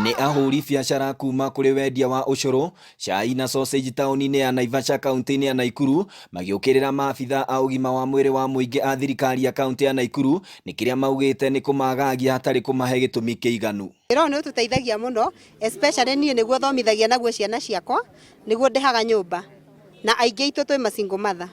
Nĩ ahũri biacara kuma kũrĩ wendia wa ũcũrũ, cai na sausage taũni-inĩ ya Naivasha kaunti-inĩ ya Naikuru magĩũkĩrĩra maabitha a ũgima wa mwĩrĩ wa mũingĩ a thirikari ya kaunti ya Naikuru nĩ kĩrĩa maugĩte nĩ kũmagagia hatarĩ kũmahe gĩtũmi kĩiganu. Wĩra ũyũ nĩ ũtũteithagia mũno especially niĩ nĩguo thomithagia naguo ciana ciakwa, nĩguo ndĩhaga nyũmba na aingĩ aitũ twĩ ma single mother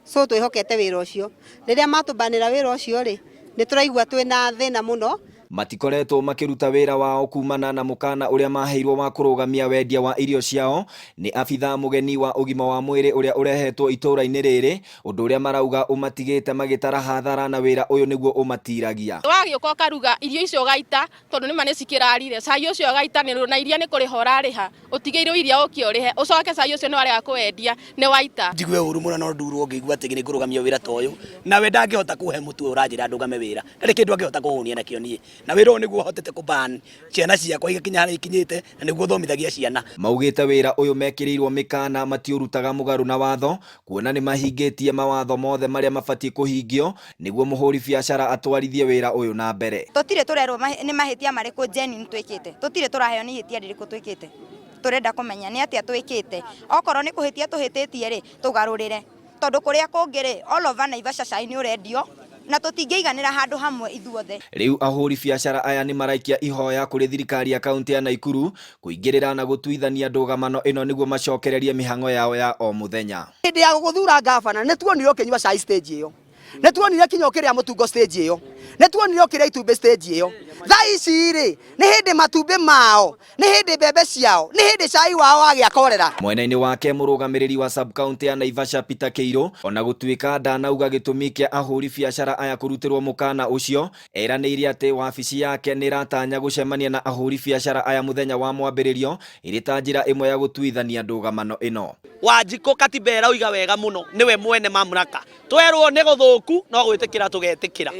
so twĩhokete wĩra ũcio. Rĩrĩa matũbanĩra wĩra ũcio rĩ, nĩ tũraigua twĩna thĩna mũno. Matikoretwo makĩruta wĩra wao kumana na mũkana ũrĩa maheirwo wa kũrũgamia wendia wa irio ciao nĩ abithaa mũgeni wa ũgima wa mwĩrĩ ũrĩa ũrehetwo itũra-inĩ rĩrĩ, ũndũ ũrĩa marauga ũmatigĩte magĩtara hathara na wĩra ũyũ nĩguo ũmatiragia. Wagĩũka ũkaruga irio icio ũgaita tondũ nĩma nĩ cikĩrarire, cai ũcio ũgaita na iria nĩ kũrĩha ũrarĩha, ũtigĩirwo iria ũke ũrĩhe, ũcoke cai ũcio nĩ warega kũwendia nĩ waita. Njigue ũru mũno no ndurwo ngĩigua atĩ nĩ ngũrũgamio wĩra ta ũyũ, nawe ndangĩhota kũhe mũtu ũyũ ũranjĩra ndũgame wĩra, ndarĩ kĩndũ angĩhota kũhũnia nakĩo niĩ, na wĩra ũyũ nĩguo hotete kũ burn ciana ciakwa igakinya harĩa ikinyĩte, na nĩguo thomithagia ciana. Maugĩte wĩra ũyũ mekĩrĩirwo mĩkana matiũrutaga mũgarũ na watho, kuona nĩ mahingĩtie mawatho mothe marĩa mabatiĩ kũhingio nĩguo mũhũri biacara atwarithie wĩra ũyũ na mbere. Tũtirĩ tũrerwo nĩ mahĩtia marĩkũ genuine twĩkĩte, tũtirĩ tũraheo nĩ ihĩtia rĩrĩkũ twĩkĩte, tũrenda kũmenya nĩ atĩa twĩkĩte, okorwo nĩ kũhĩtia tũhĩtĩtie rĩ, tũgarũrĩre, tondũ kũrĩa kũngĩ rĩ, all over Naivasha cai nĩ ũrendio na tũtingĩiganĩra handũ hamwe ithuothe. Rĩu ahũri biacara aya nĩ maraikia ihoya kũrĩ thirikari ya kaunti ya Naikuru kũingĩrĩra na gũtuithania ndũgamano ĩno nĩguo macokererie mĩhang'o yao ya o mũthenya. Hĩndĩ ya gũgũthura ngavana nĩ tuonire ũkĩnyua cai stage ĩyo, nĩ tuonire kinya ũkĩrĩa mũtungo stage ĩyo, nĩ tuonire ũkĩrĩa itumbĩ stage ĩyo. Thaa ici rĩ, nĩ hĩndĩ matumbĩ mao, nĩ hĩndĩ mbembe ciao, nĩ hĩndĩ cai wao wagĩa korera. Mwena-inĩ wake mũrũgamĩrĩri wa sub-county ya Naivasha Peter Kĩirũ ona gũtuĩka ndanauga gĩtũmi kĩa ahũri biacara aya kũrutĩrwo mũkana ũcio, Eranĩire atĩ wabici yake nĩ ĩratanya gũcemania na ahũri biacara aya mũthenya wa mwambĩrĩrio ĩrĩ ta njĩra ĩmwe ya gũtuithania ndũgamano ĩno. Wanjikũ katiba ĩrauga wega mũno nĩwe mwene mamlaka. Twerwo nĩ gũthũku no gwĩtĩkĩra tũgetĩkĩra.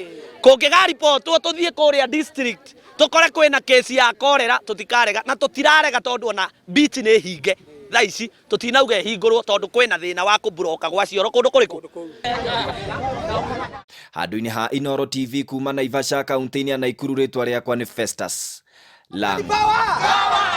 Kũngĩgaribotwo tũthiĩ kũrĩa district tũkore kwĩna kesi ya korera tũtikarega na tũtirarega tondũ ona beach nĩ hinge thaa ici. Tũtinauga ĩhingũrwo tondũ kwĩna thĩna wa kũburoka gwa cioro kũndũ kũrĩkũ? Handũ-inĩ ha Inooro TV kuma Naivasha kaunti-inĩ ya Naikuru rĩtwa rĩakwa nĩ Festus Lango.